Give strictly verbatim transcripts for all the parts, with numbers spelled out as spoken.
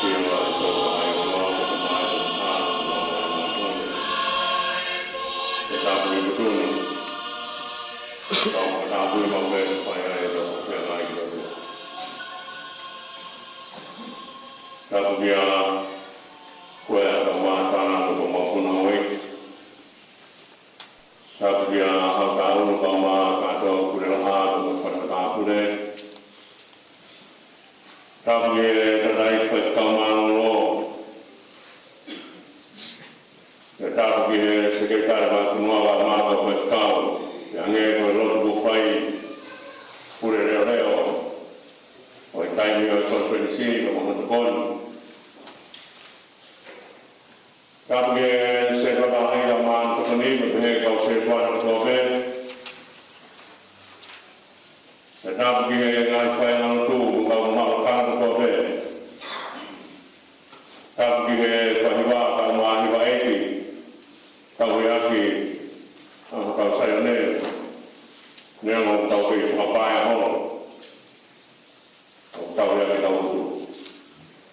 Ia, ʻa e tō ka ai o noa, ko te mai ko te hā, ko te mai ko te hā. Ke tāpuni kutu ni. Ka o ka tāpuni mau ke fai ai, ka o ke ngai ki o. Tapu kia koe ʻa e kau māfana mo e kau mokopuna ʻo e. Tapu kia Haʻa Taʻu, kau mā kātoa Pule Laha, kau mā fana kāpule. Tapu ki he tangataʻeiki faifekau mālōlō. Pea tapu ki he sekelitali fakafonua, kau mā kau faifekau. Pea hangē ko e lotu kuo fai Pule Leʻoleʻo ʻo e taimi ʻo e konifelenisi, kau mā tokoni. Tapu ki he sekelitali kau mā tokoni, pea pehē ki he kau sekelitali kotoa pē. Pea tapu ki he ngaahi faiʻanga lotu, kau mā kātoa kotoa pē. Tapu ki he faihiva, kau mā hiva ʻeiki, kau hiaki, ʻa e kau Saione, neongo ʻoku tau kei fakapaea holo, ʻoku tau hiaki tau utu.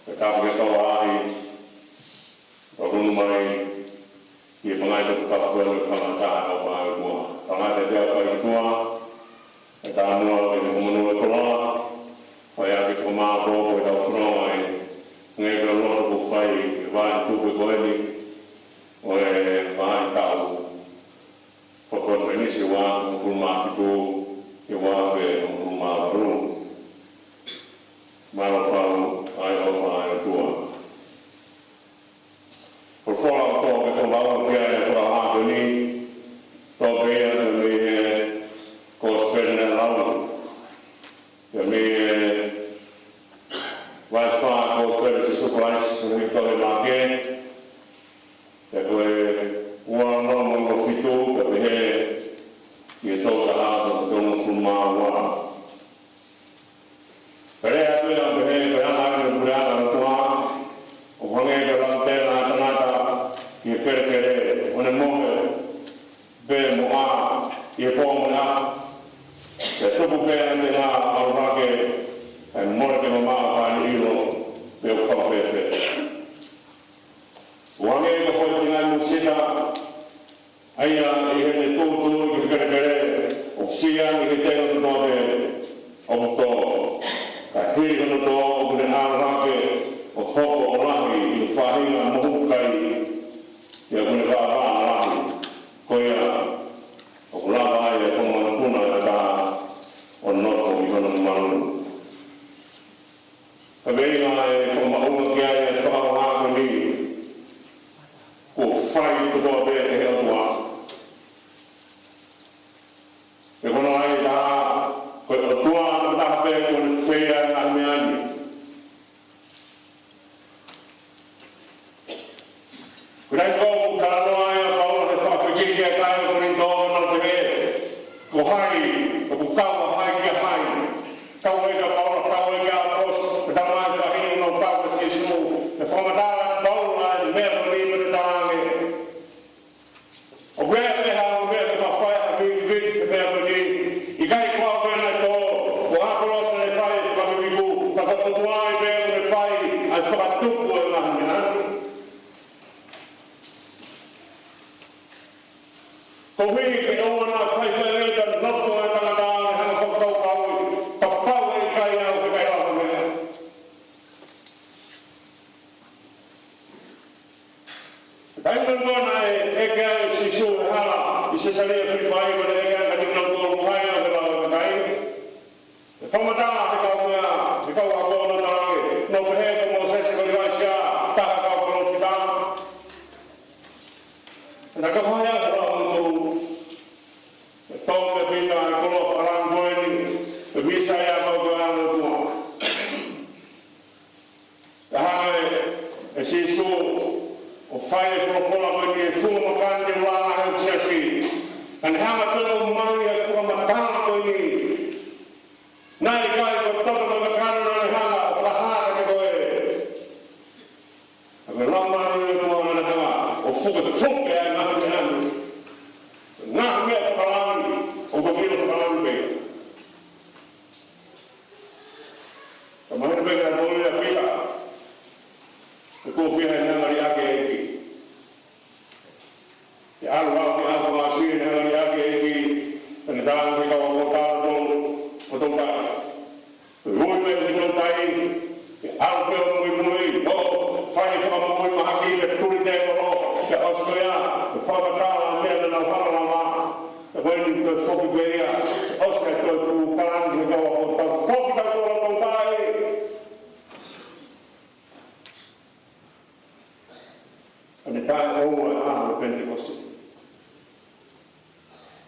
Pea tapu ki he kau ʻaʻahi, ʻoku nau ʻunu mai ki he pangai toputapu ko eni ʻo e fanga taha ʻo e fanga ʻOtua. Tangata te au fai ʻOtua, ʻe tāmuʻa ke fakamonū e koloa, fai ʻaki e fakamāʻopoʻopo ʻetau fononga ʻi he ngaahi lotu kuo fai ʻi he vahaʻa tupe ko eni ʻo e vahaʻa taʻu fakakonifelenisi ua afe hongofulu mā fitu ki he ua afe hongofulu mā valu. Mālō fau ʻa e ʻofa ʻa e ʻOtua. Ko e folofola ʻoku tō ke fakamaʻunga ki ai e fakahā ko eni, tō pē ia mei he Kosipeli naʻe lau, pea mei he vahe fā Kosipeli ʻa Sīsū Kalaisi ʻi he tohi Maʻake, pea ko e ua noa mo e fitu, pea pehē ki he tolu taha mo e tolungofulu mā ua. Pea lea atu ia ʻo pehē, ko e anga eni ʻo e Puleʻanga ʻo e ʻOtua, ʻoku hangē ko e lau tena ʻa e tangata ki he kelekele, ʻo ne mohe pē mo ʻā ʻi he pō mo e ʻaho. Pea tuku pē ʻa e tenga ʻo ʻalu hake, ʻe mole ke mamaʻo, ka ne ʻilo pe ʻoku fakafēfē. ʻOku hangē ko e foʻi tenga musita, ʻa ia ʻi heʻene tūtū ʻi he kelekele, ʻoku sio ange ki he tenga kotoa pē ʻoku tō. Ka hili hono tō ʻoku ne ʻalu hake ʻo hoko ʻo lahi ʻi he faʻahinga mohu kai, pea ʻoku ne vāvā lahi. Ko ia ʻoku lava ai e fanga mokopuna ʻe taha ʻo nofo ʻi hono malu. Ka ʻi he ngaahi fakamaʻunga ki ai e fakahā ko eni, kuo fai kotoa pē ʻe he ʻOtua. Pea ko hono ʻai ʻe taha, ko e ʻOtua tokotaha pē kuo ne fai ʻa e ngaahi meʻa ni. Ko e taimi ko ē ʻoku talanoa ai ʻa Paula he fakafekiki ki he kakai ʻo Kolinitō, ʻo ne pehē, ko hai, ʻoku kau ʻa hai kia hai. Kau ʻa e kakai ʻo Paula, kau ʻa e kakai ʻo ʻApolosi, ko e tama ʻi he faʻahinga ʻo e kau ʻa Sīsū. ʻE fakamatala ʻa Paula ʻa e meʻa ko eni mo ne talaange, ʻoku ʻi ai pē ha meʻa ke mafai ha vivili he meʻa ko eni. ʻIkai ko au pē naʻe tō, ko ʻApolosi naʻe fai e fakapipiku, ka ko e ʻOtua ia pē ʻoku ne fai ʻa e fakatupu ʻo e ngaahi meʻa ni. Koeʻuhi ke ʻoua naʻa faifai leva ʻa e nofo ʻa e tangata ʻo ne hanga ʻo fakakaukauʻi, kapau ʻe ʻikai au ke kai lava meʻa. Taimi ko ē naʻe ʻeke ai ʻe Sīsū he hala ʻi Sesalia Filipai, ko ʻene ʻeke ai ka tino ko hai ʻo ke lau ʻe he kakai. ʻE fakamatala he kau meʻa, he kau ako ʻo ne talaange, naʻe pehē ko Mōsese, ko ʻIlaisiā, taha ʻo e kau palōfita. Naʻe kau hai ʻa e kau motu. ʻE tō meia Pita e koloa fakalangi ko eni, ʻe Mīsaia ko e ʻAlo ʻo e ʻOtua. Ka hanga ʻe, ʻe Sīsū ʻo fai e folofola ko eni ʻi he funga makani ʻo e ʻū siasi. Ka ne hanga pē ʻo ʻomai e fakamatala ko eni. Naʻe ʻikai ko e toto mo e kakano naʻa ne hanga ʻo fakahā kiate koe. Ka ko e Laumālie ʻo e ʻOtua naʻa ne hanga ʻo fukefuke ʻa e ngaahi meʻa ni. Ngaahi meʻa fakalangi, ʻoku ke ʻilo fakalangi pē. Ka mahino pē kiate kitautolu ia Pita. Ko e fiha ʻene hanga ʻo liʻaki e ʻEiki. ʻE ʻalu ʻo ʻalu ki ʻapi fakaʻosi ʻene hanga ʻo liʻaki e ʻEiki, pea ne tala ki he kau ako ʻo talatolu, ʻo tautai. Ko e ui mai ki he tautai, ʻe ʻalu pē ʻo muimui, ʻo fai e fakamoʻui mahaki, pea tuli tēvolo, pea ʻosi ko ia, ʻe fakamatala e meʻa naʻa nau hala lava, pea ko eni toe foki pē ia, ʻosi e toe tuʻu kalanga ki he kau ako, tau foki tautolu ʻo tautai. Ka ne taʻeʻoua e ʻaho Penitekosi.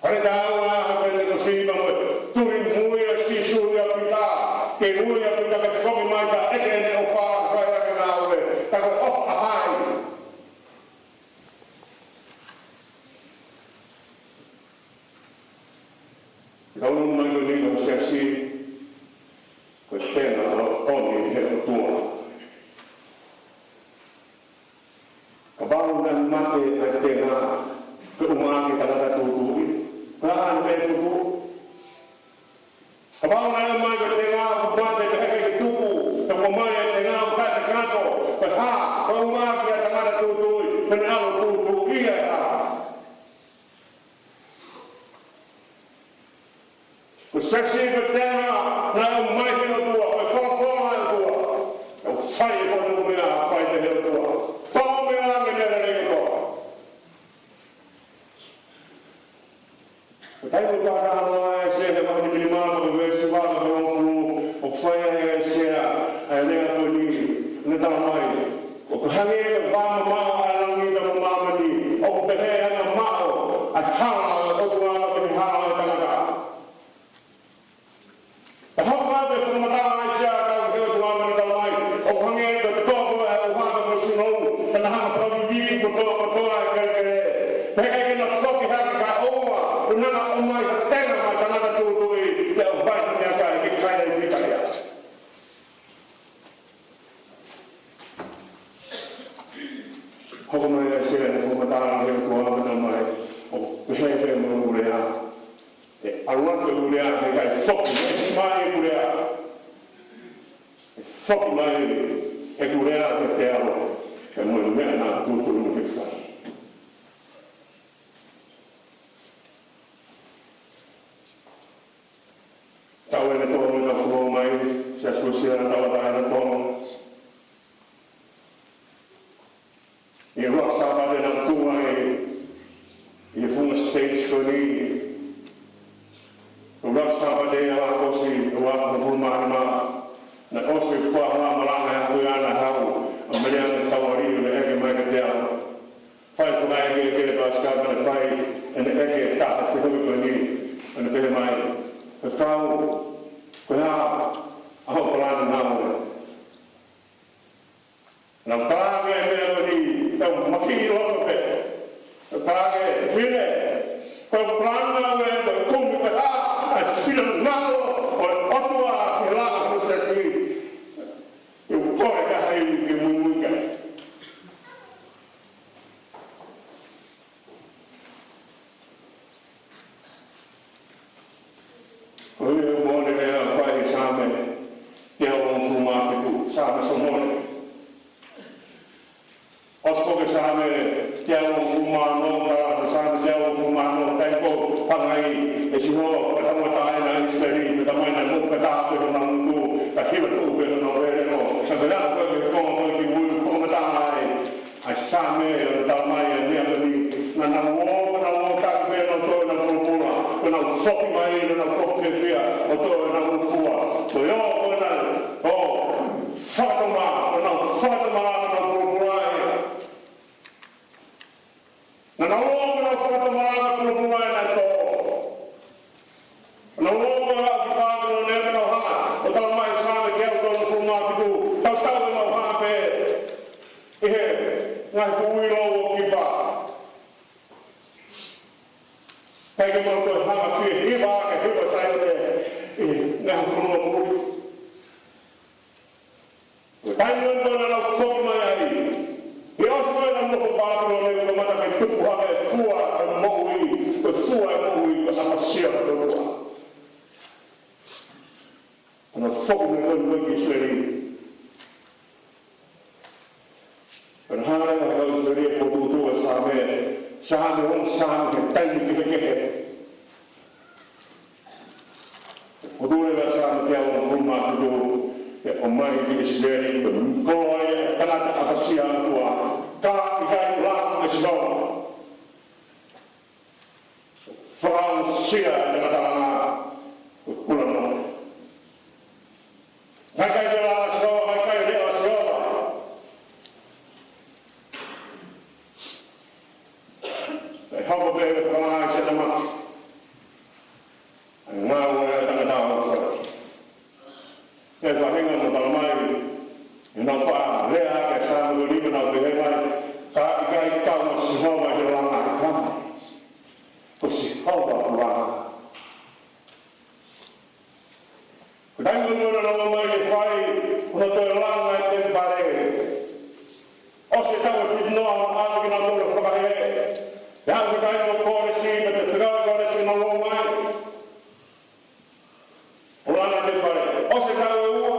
Ka ne taʻeʻoua e ʻaho Penitekosi, pea mo e tuli muimui ʻa Sīsū kia Pita, ke ui ʻa Pita ke foki mai ka ʻeke ʻene ʻofa, ka ʻeke ʻene ngāue, ka ko e ʻofa ʻa hai. Ka ʻunu mai ko eni ko e siasi, ko e tenga ʻo e ʻomi ʻe he ʻOtua. Kapau naʻe mate ʻa e tenga, ko e ʻumaʻā ʻa e tangata tūtuuʻi, ko e hā ʻene meʻa ʻe tutu? Kapau naʻe ʻomai ko e tenga, ʻoku mate, pea ʻikai ke tuku, pea ʻomai e tenga, ʻoku taʻe kakato, ko e hā, ko e ʻumaʻā ʻa e tangata tūtuuʻi, ko ʻene ʻalu ʻo tūtuuʻi ia ʻe hā? Ko e siasi ko e tenga naʻe ʻomai ʻe he ʻOtua, ko e folofola ʻa e ʻOtua. ʻOku fai e fakamoʻui meʻa, fai pē ʻe he ʻOtua. Tō mei langi e meʻa lelei kotoa. Ko e taimi ʻoku talanoa ai ʻa ʻAisea he vahe nimangofulu mā nima, ko e veesi hiva ki he hongofulu, ʻoku fai ai ʻe ʻAisea ʻa e lea ko eni, ʻene talamai: ʻOku hangē ko e vā mamaʻo ʻa e langi mo māmani, ʻoku pehē ʻa e mamaʻo ʻa e hala ʻo e ʻOtua mei he hala ʻo e tangata. Pea hoko atu e fakamatala ʻa ʻAisea ki he ʻOtua mo ʻene talamai: ʻOku hangē ko e toko ʻa e ʻuha mo e sinou, pea na hanga ʻo fakaviviʻi kotoa kotoa e kelekele. Pea ʻikai ke na foki hake kae ʻoua kuo na ʻomai ha tenga maʻa e tangata tūtuuʻi, pea ʻomai ha meʻakai ke kai ai fika ia. Hoko mai ʻa ʻAisea ʻene fakamatala ki he ʻOtua mo ʻene talamai, ʻoku pehē pē mo ʻeku lea. ʻE ʻalu atu ʻeku lea, heʻikai foki mai ʻeku lea. ʻE foki mai ʻeku lea kiate au, pea mo e meʻa naʻa ku tuʻutuʻuni ke fai. Taʻu ʻeni ko ʻeni naʻa ku foki mai, Siasi Uēsiliana Tauʻatāina ʻi Tonga. ʻI he ʻuluaki Sāpate naʻa ku tuʻu ai ʻi he funga stage ko eni. ʻUluaki Sāpate ʻi ʻAokosi, ʻuluaki hongofulu mā nima, naʻe ʻosi e fua hala malanga ʻa e kuia naʻe haʻu ʻa Meleane Tauali ʻo ne ʻeke mai kiate au. Fai fakaʻekeʻeke ʻa e pastor, pea ne fai ʻene ʻeke ʻe taha he fehuʻi ko eni, ʻo ne pehē mai: Faifekau, ko e hā hoʻo palani ngāue? Naʻa ku talaange e meʻa ko eni, pea u makiʻi loto pē. Naʻa ku talaange, Fefine, ko e palani ngāue ko e kumi pē ʻa e finangalo ʻo e ʻOtua ki he langa ʻo e siasi. ʻOku ou kole ki ai ke muimui ki ai. Ko e moʻoni e lea naʻe fai ʻi Saame teau hongofulu mā fitu, Saame Solomone. ʻOsi ko ē Saame teau hongofulu mā ono, ka Saame teau hongofulu mā ono, taimi ko ē hanga ai ʻe Sihova ʻo fakatauʻatāinaʻi ʻa ʻIsileli, ko e tamai naʻe moʻukata pē hona ngutu, ka hiva tuʻu pē hona ʻelelo. Ka ko e lea ko ē ki he konga ko ē ki mui, fakamatala ai ʻa e Saame ʻo ne talamai ʻa e meʻa ko eni: Naʻa nau ō, naʻa nau ō taki pē ʻo nau toʻo ʻenau pulopula, pea nau foki mai, naʻa nau foki fiefia ʻo toʻo ʻenau fua. Ko e ō ko ē naʻa nau ō fakatomala, naʻa nau fakatomala ʻenau pulopula ē. Naʻa nau ō, naʻa nau fakatomala ʻenau pulopula ē naʻe toʻo. Naʻa nau ō ko ē ki Pāpilone, naʻa nau hanga ʻo talamai ʻe Saame teau tolungofulu mā fitu, tautau ʻemau hanga pē ʻi he ngaahi fuʻu ʻilo ʻo Kipa. ʻIkai ke mau toe hanga pē ʻo hiva, ke hiva Saione ʻi he ngaahi fonua muli. Ko e taimi ko ē naʻa nau foki mai ai, ʻi he ʻosi ko ē ʻenau nofo Pāpilone, kuo kamata ke tupu hake e fua ʻo e moʻui, ko e fua ʻo e moʻui, ko e ʻapasia ki he ʻOtua. Naʻa nau foki mai ko ē ki ʻIsileli. Pea naʻe hanga leva ʻe he kau ʻIsileli ʻo fokotuʻutuʻu e Saame, Saame, ʻo Saame he taimi kehekehe. Fokotuʻu leva e Saame teau hongofulu mā fitu, ʻe ʻomai ki ʻIsileli, ko e koloa ia ʻa e tangata ʻapasia ʻa e ʻOtua, ka ʻikai langa ʻe Sihova. Fakaongosia e tangata langa, ko e kulanoa. Naʻe ʻikai ke langa ʻa Sihova, naʻe ʻikai leʻo ʻa Sihova. ʻE hoko pē ʻe fakalanga ʻe Sētane ʻa e ngāue ʻa e tangata ʻoku fai. ʻI he faʻahinga naʻe talamai, ʻi he naʻe faʻa lea ʻaki e Saame ko eni, naʻe pehē mai, ka ʻikai kau ʻa Sihova ʻi he langa, ʻikai. Ko Sihova ʻoku langa. Ko e taimi ko ē naʻe ʻomai ke fai hono toe langa e temipale. ʻOsi e taʻu ʻe fitu noa ʻo aʻu ki he naʻe toe fakahē. Pea aʻu ki he taimi ʻo Kōlesi, pea toe fekau ʻe Kōlesi naʻe ʻomai ʻo langa e temipale. ʻOsi e taʻu ʻe ua,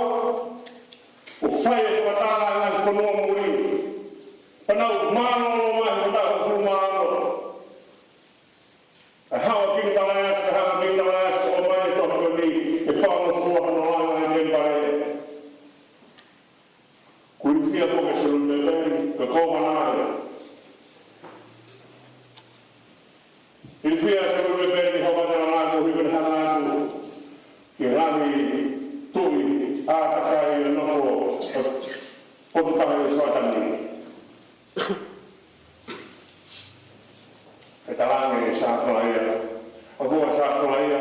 ʻo fai e fakatanga ʻa e ngaahi fonua muli. Pea nau mālōlō mai he taʻu hongofulu mā ono. ʻE haʻu ʻa Kingi Talaiasi, ʻe haʻu ʻa Kingi Talaiasi ʻo ʻomai e tohi ko eni, ʻe fakaʻofoʻofa hono langa e temipale. Kuo ilifia foki ʻe Selumapeli, ko e kōvana ia. Ilifia ʻe Selumapeli, hoko atu e langa koeʻuhi ko ʻene hanga atu ki he ngaahi tuʻi ʻātakai ʻo e nofo ʻo e potutaha ʻo Soatani. ʻE talaange ʻe Sakalaia, ʻa ko ē ʻa Sakalaia,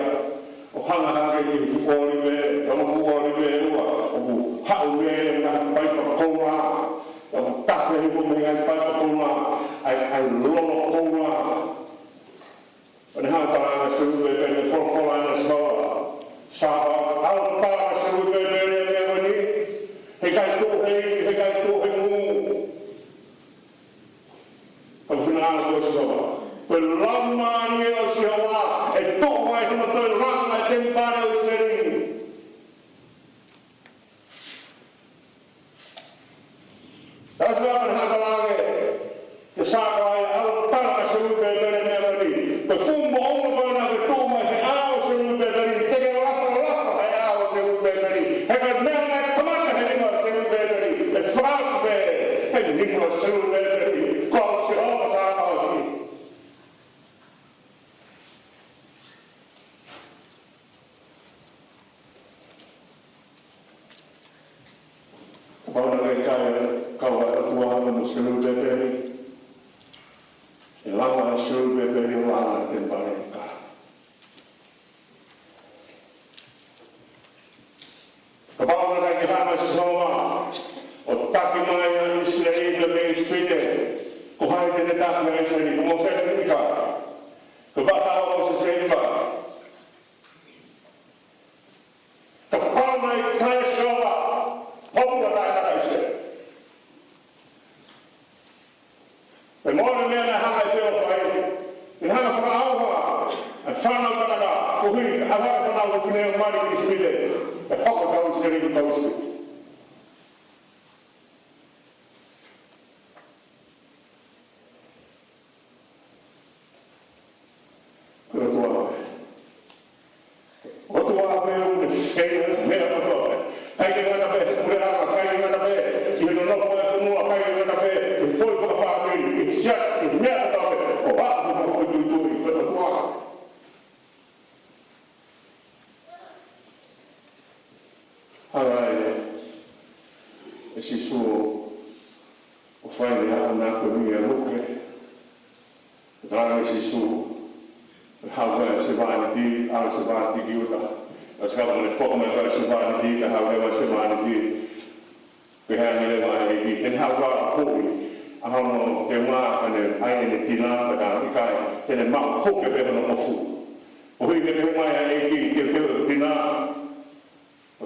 ʻo hanga hake ki he fuʻu ʻōlive, ʻa e fuʻu ʻōlive ʻe ua, ʻoku haʻu mei ai e ngaahi paipa koula, ʻoku tafe hifo mei he ngaahi paipa koula, ʻa e, ʻa e lolo koula. Pea ne hanga ʻo talaange ʻe Selumapeli e folofola ʻa e ʻOtua. Sa ʻalu ʻo tala ʻe Selumapeli e meʻa ko eni, heʻikai tuʻu he ivi, heʻikai tuʻu he ngū. Ka ko e finangalo ʻo Sihova, ko e Laumālie ʻo Sihova, ʻe tuʻu ai hono toe langa e temipale ʻo ʻIsileli. Taha Sihova ne hanga ʻo talaange kia Sakalaia, ʻalu ʻo tala kia Selumapeli e meʻa ko eni. Ko e fuʻu moʻunga ko ē naʻe tuʻu mai he ʻao ʻo Selumapeli, te ke lafalafa he ʻao ʻo Selumapeli. He ko e meʻa naʻe kamata he nima ʻo Selumapeli, ʻe fakaʻosi pē he nima ʻo Selumapeli. Ko au Sihova Sāpaoti. Kapau naʻe ʻikai kau ʻa e ʻOtua mo Selumapeli, ʻe langa ʻe Selumapeli ʻo langa e temipale ka. Kapau naʻe ʻikai ke hanga ʻe Sihova ʻo taki mai ʻa ʻIsileli mei ʻIsipite, ko hai te ne taki ʻa ʻIsileli? Ko Mōsese ʻikai? Ko e vaʻa taʻu ʻo Mōsese ʻikai? Kapau naʻe ʻikai ʻa Sihova, hopo ʻa e taʻengata ʻIsileli. Pea mo e meʻa naʻe hanga ʻe Felo ʻo fai, ʻi heʻene hanga ʻo fakaʻauha ʻa e fānau tangata, koeʻuhi ke ʻave ʻa e fānau ʻo fine ʻo mali ki ʻIsipite, ʻe hoko e kau ʻIsileli ko e kau ʻIsipite. Ko e ʻOtua pē. ʻOtua pē ʻoku ne fai e meʻa kotoa pē. ʻIkai ke ngata pē he puleʻanga, ʻikai ke ngata pē ʻi he nonofo ʻa e fonua, ʻikai ke ngata pē ʻi he foʻi fakafāmili, ʻi he siasi, ʻi he meʻa kotoa pē. ʻOku ʻi ai hono fokotuʻutuʻu, ko e ʻOtua. Hanga ʻe Sīsū ʻo fai e meʻa ko eni ʻa Luke. Talaange ʻe Sīsū, haʻu e sevāniti, ʻalu e sevāniti ki ʻuta. ʻOsi ko ia ne foki mai ko e sevāniti, ka haʻu e sevāniti. Pehē ange leva ʻe he ʻEiki, te ne haʻu ʻo huʻi ʻa hono teunga, ka ne ʻai ʻene tina, ka ʻikai, te ne maʻu huke pē hono kofu. Koeʻuhi ke pehē mai ʻe he ʻEiki, teuteu e tina.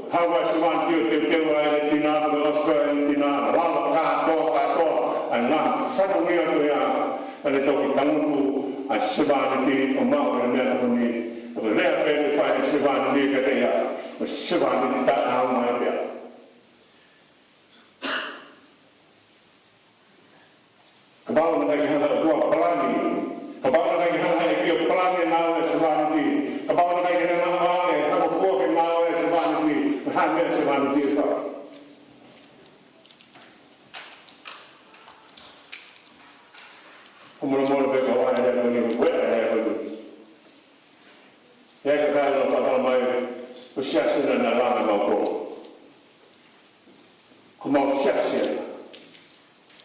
Haʻu e sevāniti ʻo teuteu ʻene tina, ko e ʻosi ko ia ʻene tina, lava kātoa, kātoa ʻa e ngaahi fatongia ko ia, ka ne toki tangutu ʻa e sevāniti ʻo maʻu e meʻatokoni. Ko e lea pē naʻe fai ʻe he sevāniti kiate ia, ko e sevāniti taʻeʻaonga ia. Kapau naʻe ʻikai ke hanga ʻe he ʻOtua ʻo palani. Kapau naʻe ʻikai ke hanga ʻe he ʻEiki ʻo palani e ngāue ʻa e sevāniti. Kapau naʻe ʻikai ke hanga ʻe he ʻOtua ʻo hoko ki he ngāue ʻa e sevāniti. Ko e hā e meʻa ʻa e sevāniti ʻe fai? ʻOku ou molemole pē ke u ʻai e lea ko eni, ʻo ʻai e lea ko eni. ʻE ʻikai ke u fakakaukau mai, ko e siasi ena naʻe langa mautolu. Ko homau siasi ena.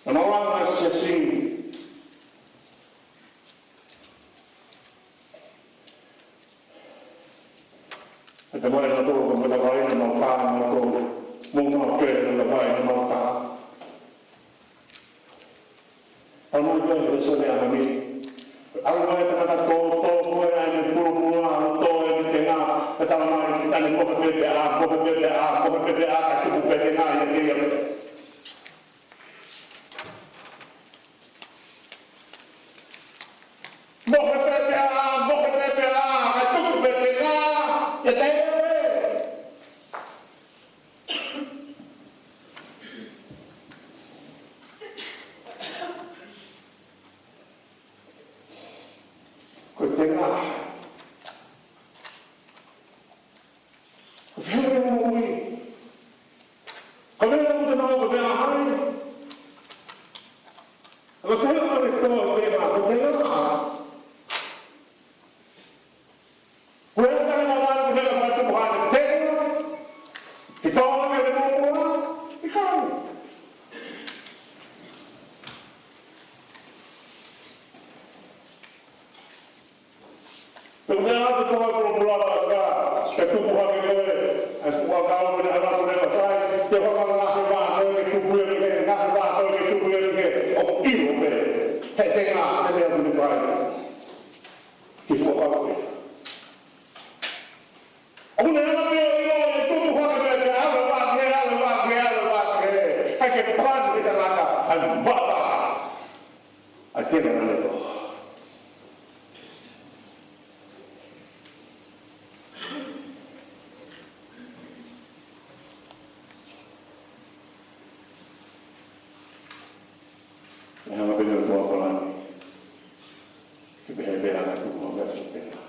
Naʻa mau langa e siasi ni. ʻE te mole nautolu, ko e matavai naʻa mau tā nautolu. Mo mau pē naʻa mau tā. Tau mai ko e lēsoni ʻa e ʻaho ni. ʻAlu mai e tangata tōtō ko ē ʻa ʻene pulupula, ʻalu ʻo tō ʻene tenga, pea tala mai, naʻa ne mohe pē pea, mohe pē pea, mohe pē pea, kae tupu pē tenga ʻiate ia. Mohe pē pea, mohe pē pea, kae tupu pē tenga ʻiate ia. Ko e tenga. Ko e fē meʻa ʻoku moʻui? Ko e meʻa ʻoku te maʻu, ko e meʻa ʻa hai? Ko e fē meʻa ʻoku te tō he tenga, ko e tenga ʻa hai? Ko e anga ʻa e ngaahi ko e meʻa ʻoku tupu hake he tenga, ke tō ʻi he pulupula, ʻikai. Ko e meʻa ʻoku tō he pulupula, ka, ka tupu hake ko ē, ʻa e fuʻu ʻakau ko ē, ʻa e ʻakau ko ē, ʻa e fai, te u hanga ʻo ngaahi vā ko ē ke tupu ia ki hē, ngaahi vā ko ē ke tupu ia ki hē, ʻoku ʻilo pē, he tenga, he meʻa ʻoku ne fai. Ki fuʻu ʻakau ko ē. ʻOku ne hanga pē ʻo ʻilo ʻe tupu hake pē, pea ʻalu vā ki hē, ʻalu vā ki hē, ʻalu vā ki hē. ʻIkai ke palani ʻe he tangata ʻa e vā ʻa e tenga naʻa ne tō. ʻE hanga pē ʻe he ʻOtua ʻo palani. Ke pehē pē ʻa e tupu hake ʻa e tenga.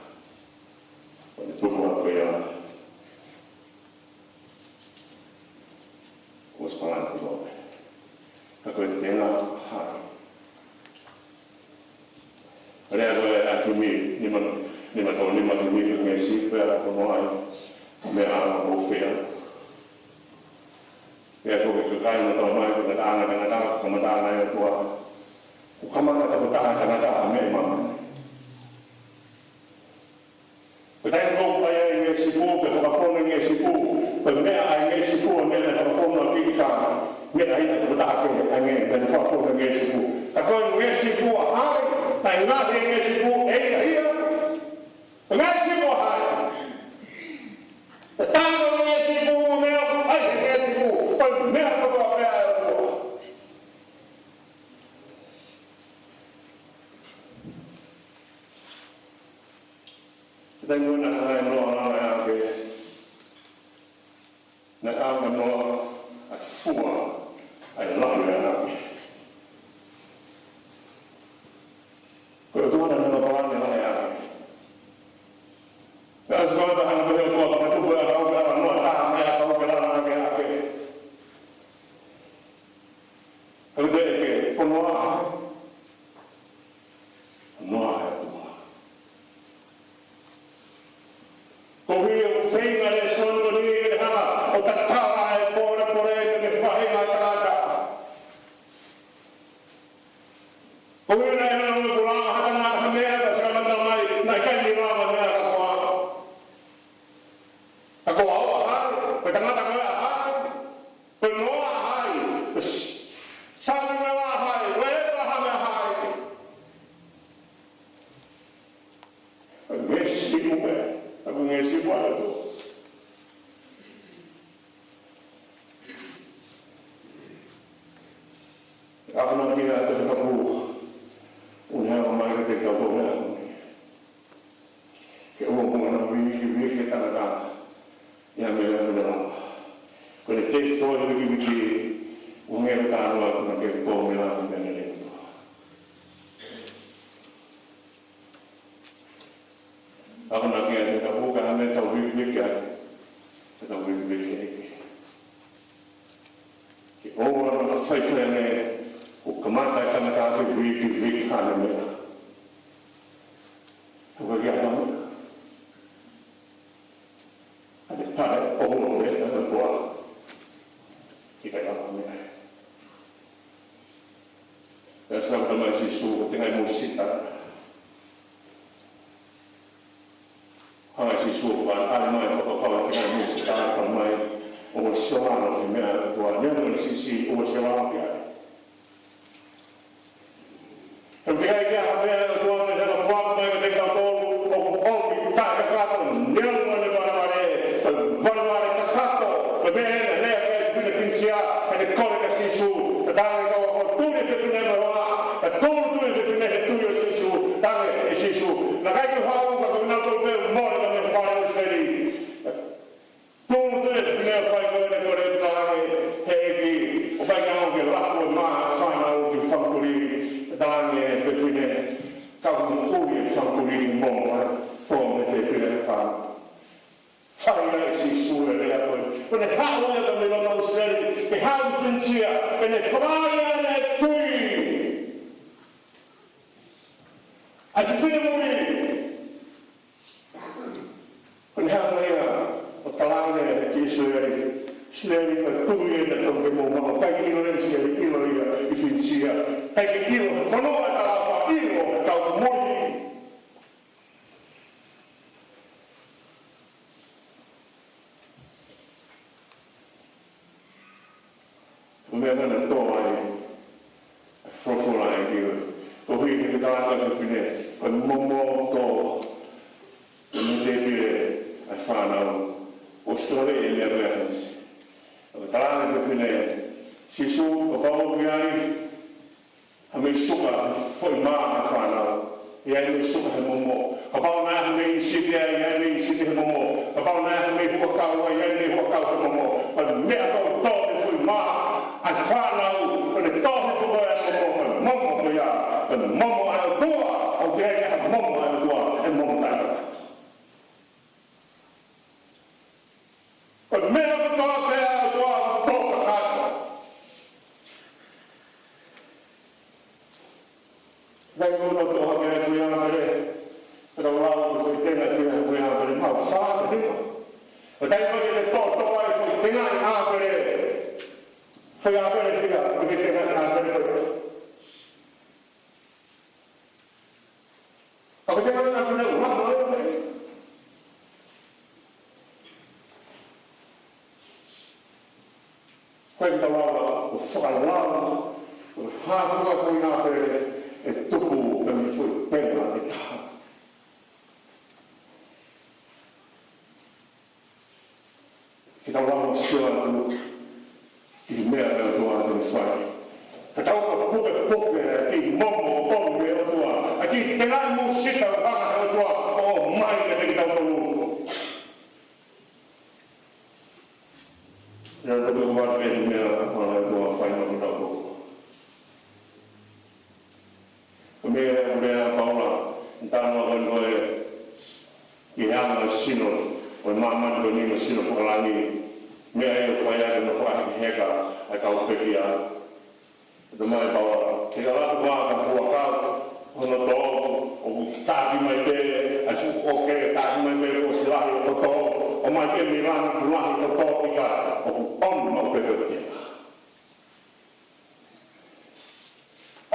ʻO ne tupu hake ia. Kuo ʻosi palani kotoa pē. Ka ko e tenga ʻa hai? Lea ko ē ʻa e himi, nima, nima tolu nima, himi ki he ngeʻesi, pea ko e meʻa ʻa e ʻOtua. Pea ko e kakai naʻa nau tala mai ko e ngataʻanga ʻo e tangata, ko e ngataʻanga ʻo e ʻOtua. Kuo kamata ʻe he tokotaha ʻo e tangata ʻa e meʻa ʻi māmani. Ko e taimi ʻoku ʻi ai e ngeʻesi pū, pea fakafonu e ngeʻesi pū, ko e meʻa ʻa e ngeʻesi pū, meʻa naʻe fakafonu ʻaki e kakai, meʻa ʻa e tokotaha pē ʻa e ngeʻesi, pea ne fakafonu e ngeʻesi pū. Ka ko e ngeʻesi pū ʻa hai, naʻe ngaohi e ngeʻesi pū ʻe ia ia. Ko e ngeʻesi pū ʻa hai? Ko e taimi ʻo e ngeʻesi pū, meʻa ʻoku ʻi ai e ngeʻesi pū, ko e meʻa kotoa pē ʻa e ʻOtua. Taimi naʻe hanga ʻe Noa ʻo langa e ʻapi. Naʻe ʻaonga ʻe Noa ʻa e fua ʻa e lahi ʻo e ʻapi. Ko e ʻOtua naʻa ne palani e lahi ʻo e ʻapi. Naʻe ʻosi pē ʻa e hanga pē ʻe he ʻOtua ʻo fakatupu e ʻakau, pea ʻalu ʻa Noa ʻo tā mai e ʻakau ke langa ange e ʻapi. Ka ʻoku teʻeki ke, ko Noa ʻa hai? Noa ʻa e ʻOtua. Koeʻuhi ʻoku feinga e lēsoni ko eni ke ne hanga ʻo tatala e pōlepole mei he faʻahinga ʻo e tangata. Koeʻuhi naʻe hanga ʻo langa ha tangata ha meʻa, ka sai mata mai, naʻe ʻikai ke langa meʻa ka ko au. Ka ko au ʻa hai? Ko e tangata ko ē ʻa hai? Ko Noa ʻa hai? Ko S-, Samuela ʻa hai? Ko ʻĒpalahame ʻa hai? Ko e ngeʻesi pū ē. Ko e ngeʻesi pū ē. ʻApinaki ʻa e Tohi Tapu ʻoku ne hanga mai kiate kitautolu he ʻaho ni. Ke ʻoua muʻa naʻa vīkiviki e tangata ʻi ha meʻa ʻoku ne lava. Ko ʻene tefito e vikiviki, ʻoku ne talanoa ʻoku ne kei tō mei he meʻa ni kotoa. ʻAne meʻa. Hau ka kia ka meʻa. ʻAne pale o ulo meʻa na kua. Ki ka ia meʻa. Pea sa ka mai Sīsū, ko e tengaʻi mūsita. Hanga Sīsū ʻo fai, ʻai mai fakapala ki he mūsita, ʻai mai ʻo sio ʻa e meʻa ʻa e ʻOtua, neongo ʻene siʻisiʻi ʻo sio ʻa e meʻa. Ka ʻoku ʻikai ke ʻi ai ha meʻa ʻa e ʻOtua naʻe hanga ʻo foaki mai kiate kitautolu ʻoku ʻomi taʻekakato, neongo ʻene valevale, ʻa e valevale kakato, ko e meʻa ʻena lea ki he fefine Fenisia, ʻene kole kia Sīsū, ka talaange ʻe he ʻOtua, tuli e fefine mei he hala, ka tuli, tuli e fefine he tui ʻo Sīsū, talaange ʻe Sīsū, naʻe ʻikai ke u haʻu ka ko kinautolu pē ʻoku mole mei he fale ʻo ʻIsileli. Tuli, tuli e fefine ʻo fai ko ʻene kole, talaange ʻe he ʻEiki, ʻoku ʻikai ke u ʻalu ke laku ʻa e mā ʻa e fānau ki he fanga kulī, talaange ʻe he fefine, ka ʻoku moʻui e fanga kulī mo e momo, tō mei he tēpile ʻa e fānau. Fai ai ʻe Sīsū e lea ko ē. Ko ʻene haʻu ia mei loto ʻIsileli, ke haʻu ki Fenisia, ke ne fakaʻaliʻali ʻene tui. ʻA e fefine muli. Ko ʻene haʻu ia ʻo talaange ki ʻIsileli, ʻIsileli, ko e tui eni naʻe tonu ke mou maʻu, ʻikai ke ʻilo ʻe ʻIsileli, ʻilo ia ʻi Fenisia. ʻIkai ke ʻilo he fonua ʻa e talaʻofa, ʻilo he kau muli. Ko e meʻa naʻe tō ai ʻa e folofola ʻa e ʻEiki. Ko e hā e meʻa naʻe tō ai ʻa e fefine? Ko e momo tō mei he tēpile ʻa e fānau. ʻOku sole e meʻa ko ia. ʻOku talaange ʻe he fefine, Sīsū, kapau ʻoku ʻi ai ha meʻi suka he foʻi mā ʻa e fānau, ʻi ai e meʻi suka he momo. Kapau naʻe ʻi ai ha meʻi ʻīsite, ʻi ai e meʻi ʻīsite he momo. Kapau naʻe ʻi ai ha meʻi huʻakau, ʻi ai e meʻi huʻakau he momo. Ko e meʻa ʻoku tō mei he foʻi mā ʻa e fānau, ko ʻene tō hifo ko ē ʻa e momo, ko e momo ko ia, ko e momo ʻa e ʻOtua, ʻoku ʻikai ke ʻi ai ha momo ʻa e ʻOtua ʻe momo taʻekakato. Ko e meʻa ʻoku tō pē ʻa e ʻOtua ʻoku tō kakato. Naʻe ʻikai ke tō ha meʻa ʻi he foʻi ʻāpele. Pea tau lau ko e foʻi tenga ʻi he foʻi ʻāpele, maʻu fā pe nima. Pea taimi ko ē te tō, tō ai e foʻi tenga ʻi he ʻāpele, foʻi ʻāpele ʻi he, ʻi he tenga ʻi he ʻāpele ko ē. Ka ko e tenga ʻi he ʻāpele ʻoku lava ai. Ko e tau lava ʻo fakalava, ʻo hā fua ko ē ʻa e ʻāpele ʻe tupu mei he foʻi tenga ʻe taha. Ke tau lava ʻo sio atu ki he meʻa ʻa e ʻOtua te ne fai. Ka tau ka pukepuke ʻa e kiʻi momo ʻoku ʻomi ʻe he ʻOtua, ʻa e kiʻi tengaʻi mūsita ʻoku hanga ʻe he ʻOtua ʻo ʻomai kiate kitautolu. Ia, tau ka ʻoatu e meʻa ʻa e ʻOtua ʻoku fai maʻa kitautolu. Ko e meʻa ʻoku lea ʻa Paula, ʻi he talanoa ko eni ko ē ki he anga ʻo e sino, ʻo e māmani ko eni mo e sino fakalangi, meʻa ia ʻoku fai ʻaki hono fakahekeheka ʻa e kau pekia. Talamai ʻe Paula, ke ʻalu atu ʻa e fuakava, hono tō, ʻoku taki mai pē, ʻa e fuʻu ʻoke, taki mai pē kuo ʻosi lahi ʻo tō, ʻomai pē mei langi kuo lahi ʻo tō, ʻikai, ʻoku ʻomi maʻu pē ko e tenga.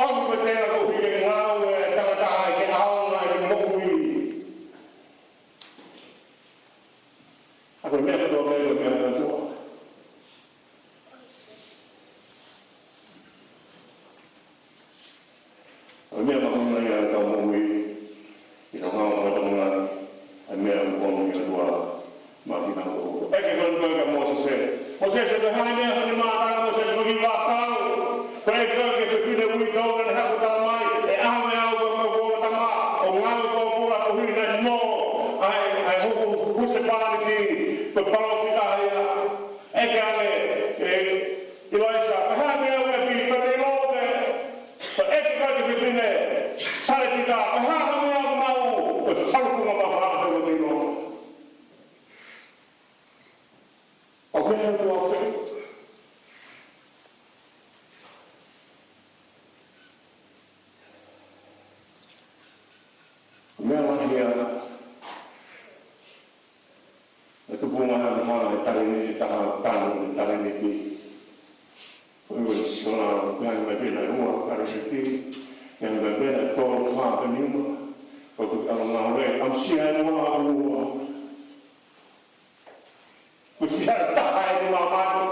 ʻOmi ko e tenga koeʻuhi ke ngāue ʻa e tangata ʻi he ʻaonga ʻene moʻui. ʻA ko e meʻa kotoa pē ko e meʻa ʻa e ʻOtua. ʻA ko e meʻa mahuʻinga ia ʻa e tau moʻui. Ke tau hanga ʻo fakatokangaʻi ʻa e meʻa ʻoku ʻomi ʻe he ʻOtua maʻa kitautolu. ʻEke ko eni ko ē kia Mōsese. Mōsese, ko e hā e meʻa ʻoku ne mātā, Mōsese, ko e kiʻi vaʻakau. Ko e ʻeke ko ē ki he fefine uitou naʻe haʻu ʻo talamai, ʻe ʻave au ko e ongo tama ʻo ngāue pōpula koeʻuhi naʻe nō ai ʻa e hoku husepāniti, ko e palōfita ia. ʻEke ange ʻe ʻIlaisa, ko e hā e meʻa ʻoku ke pehē, ko e te ʻilo pē. Ko e ʻeke ko ē ki he fefine Salepita, ko e hā e meʻa ʻoku maʻu, ko e falukunga maʻu ʻa e te ʻilo. ʻOku meʻa ʻoku ʻofe. Meʻa lahi ia, ʻa e tupunga ʻa e talēniti ʻe taha, tanu ʻa e talēniti. Ko e ua e siolalo, pea ʻi ai mai pē ʻena ua talēniti, ʻi ai mai pē ʻena tolu, fā pe nima. Ko e ʻalu ngāue, ʻamusia ʻe ua, ua. Ko e fiha ʻe taha ʻeni ʻi māmani.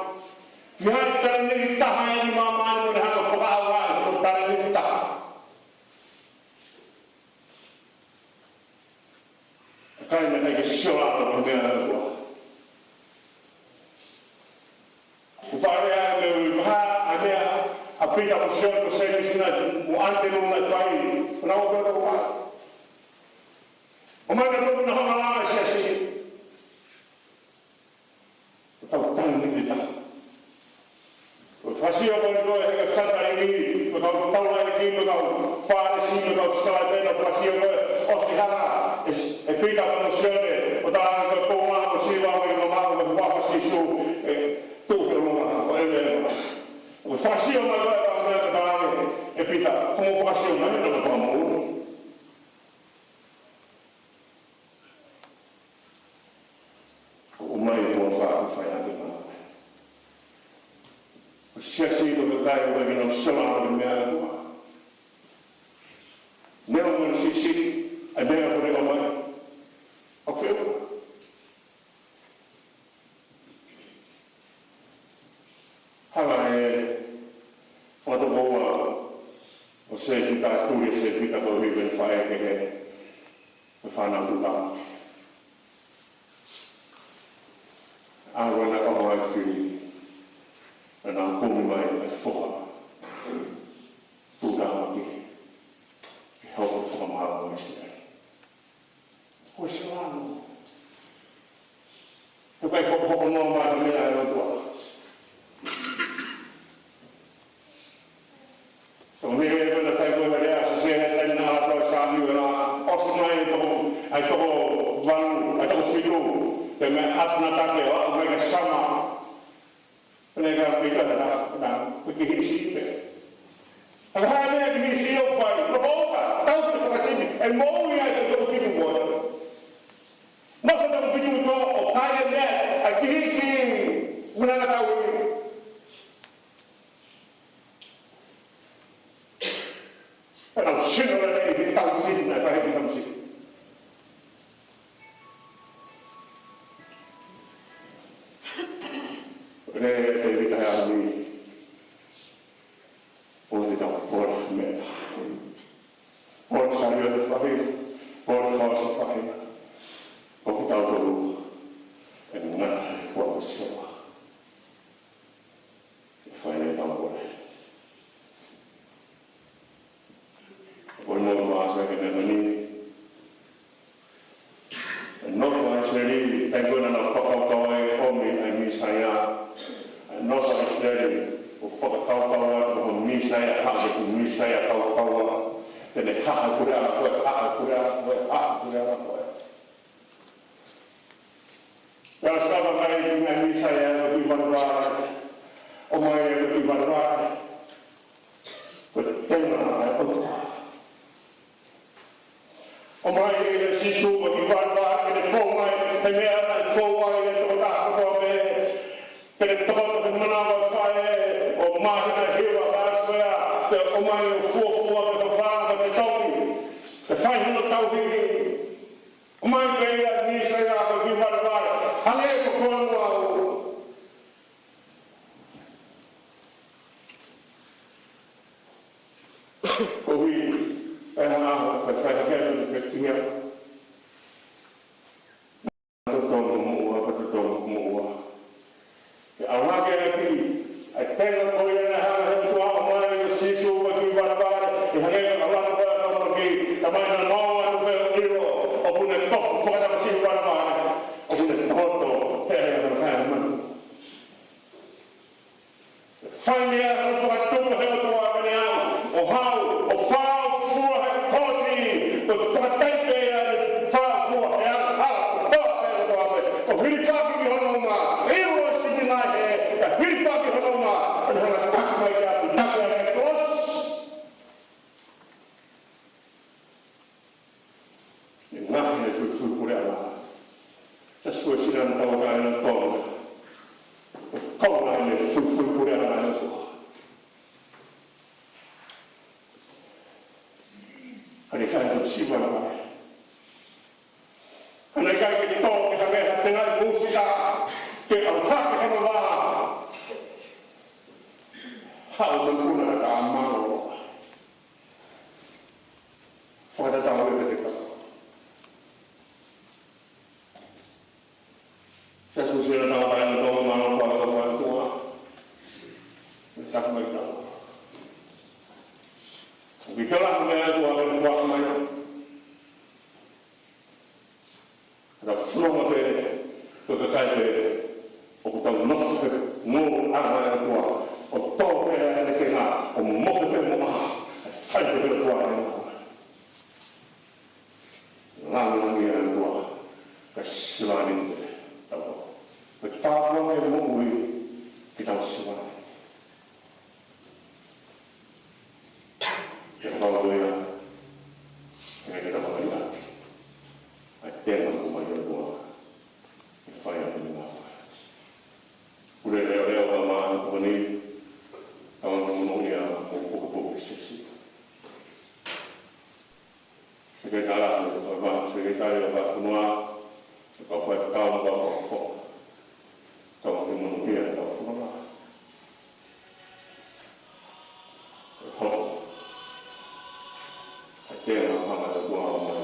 Fiha ʻe talēniti ʻe taha ʻeni ʻi māmani, mo ne hanga ʻo fakaʻauha ʻa e talēniti ʻe taha. ʻIkai, naʻe ʻikai ke siolalo ki he meʻa ʻa e ʻOtua. ʻOku ou faʻa lea ʻi he ʻuhinga ʻa e meʻa ʻa Pita mo Sione mo Sēmisi mo ʻAnitelū naʻe fai, ko ʻena ʻoku ʻoku ʻomai ʻa e tupu naʻe hanga ʻo langa e siasi. Ko e talēniti ʻe taha. Ko e fakasio ko eni ko e he kau Sātusi, ko e kau taulaʻeiki, ko e kau Fālesi, ko e kau Sikalaipe, ko e fakasio ko ē ʻosi hanga ʻe, ʻe Pita mo Sione ʻo talaange ko e kounga mo siva mo e mamaʻo ko e huafa ʻo Sīsū ʻe tuʻu ki ʻolunga, ko e ʻeveʻeva. Ko e fakasio mai ko ē ʻa e kau meʻa ko e talaange ʻe Pita, ko hoʻomou fakasio mai ʻena ko e fakamoʻui. ʻOmai e huafa ʻoku fai ʻaki e ngāue. Ko e siasi ʻoku ʻikai ke nau siolalo ki he meʻa ʻa e ʻOtua. Neongo ʻene siʻisiʻi ʻa e meʻa ʻoku ne ʻomai, ʻoku feʻunga. Hanga ʻe he fakatokoua ʻo Sēpita, tuli ʻa Sēpita koeʻuhi ko ʻene faʻē kehe, ko e fānau tuʻutāmaki. ʻAho naʻe ʻoho ai e fili, naʻa nau kumi mai ʻa e foha tuʻutāmaki ke hoko ko e fakamaau ʻo ʻIsileli. Ko e siolalo. Ko e ʻikai hokohoko noa mai e meʻa ʻa e ʻOtua. So, meʻa ko ē naʻe fai ko ē he lea ʻa Sēpita, naʻe ʻalu ʻa Sāmiuela, ʻosi mai e toko, ʻa e toko valu, ʻa e toko fitu, pea meʻa ʻa ʻApinata ke ʻalu mai kia Sama. Pea naʻe ʻikai ke ʻi ai ha, ha, ha kihiʻi siʻi pē. Ka ko e hā e meʻa e kihiʻi siʻi ʻoku fai? Loko uta, tau ki he fakasivi, ʻe moʻui ai e toko fitu ko ē. Nofo e toko fitu ʻo kai e meʻa ʻa e kihiʻi siʻi, muna na tau i. Pea nau sino lelei he tau siʻi naʻe fai he tau siʻi. Pea ne te vita he ʻaho ni, ʻoua te tau pole meʻa. Pole saliote faʻahi, pole hoosi faʻahi. Ko kitautolu ʻe ngata he huafa ʻo Sihova. ʻE fai ʻetau pole. Ko e moʻoni fakaʻosi ʻa e meʻa ko eni. ʻE nofo ʻa ʻIsileli, taimi ko ē naʻa nau fakakaukau ai e ʻomi ʻa e Mīsaia. ʻE nofo ʻa ʻIsileli ʻo fakakaukau ai ko e Mīsaia, haʻu ko e Mīsaia kaukaua. Te ne haʻu he puleʻanga ko ē, haʻu he puleʻanga ko ē, haʻu he puleʻanga ko ē. Pea ʻosi kau mai ʻa e Mīsaia ʻi he kui valevale. ʻOmai ʻa e kui valevale. Ko e tenga ʻa e ʻOtua. ʻOmai ʻe Sīsū ʻa e kui valevale ke ne fou mai he meʻa naʻe fou ai e tokotaha kotoa pē. Ke ne tokoto he manava ʻo e faʻē, ʻo māhina hiva ʻa e ʻasoea, pea ʻomai ʻo fuofua, pea fafanga, pea fetongi, pea fai hono tauhi. ʻOmai pē ia ʻe Mīsaia ko e kui valevale, hangē ko hono ʻAlo. Koeʻuhi, ʻe hanga ʻo fai, fai hake atu ke kia. Pea totongi moʻua, pea totongi moʻua. Ke ʻalu hake ʻa e kui, ʻa e tenga ko ia naʻe hanga he ʻOtua ʻo ʻomai ʻe Sīsū ko e kui valevale, ʻe hangē ko e ʻalu hake ko ē ʻa e kau maki, ka mai na mau atu pē ʻo ʻilo, ʻoku ne tofu fakatamasiʻi valevale, ʻoku ne tokoto he ʻea ʻo e kaimanu. Fai meʻa ʻa e fakatupu he ʻOtua pea ne aʻu ʻo haʻu ʻo fāʻofua he kolosi, ʻo fakataipe ia Tau ka ina tau. Kau na ne fuifui pule ana e tua. Hane kai to siva na. Hane kai ke tō ke hake ha tenga i mūsika ke au hake hano vā. Hau manuna ka mano. Fakatatau e te kau. Sa susila tau kai na tau mano faka faka tua. Sa mai tau. Uki kala me a tua ke fua mai. Ka fononga pē, ko e kakai pē, ʻoku tau nofo pē, ngou anga e tua, ʻo tō pē e tenga, ʻo mohe pē mo ʻaho, ʻa fai pē ʻa e tua e ngou. Langilangi e tua, ka sivani pē, tau. Ko e tāpuaki e moʻui, ke tau sivani. Ke tau ko ia, ke ke tau ko ia. ʻA e tenga ʻoku mai ʻa e tua. ʻE fai ʻa e tenga. Pule leʻoleʻo ka mā ʻa e tua ni, tau ʻa e mono ia, mo pokopoke sesi. Seketala, ʻo e vā, seketali ʻo e vā fonua, ʻo e kau faifekau, mo e kau fakafofonga. Tau ʻa e mono ia, kau fonua. ʻE hoko. ʻA e tenga ʻoku hanga ʻe he tua ʻo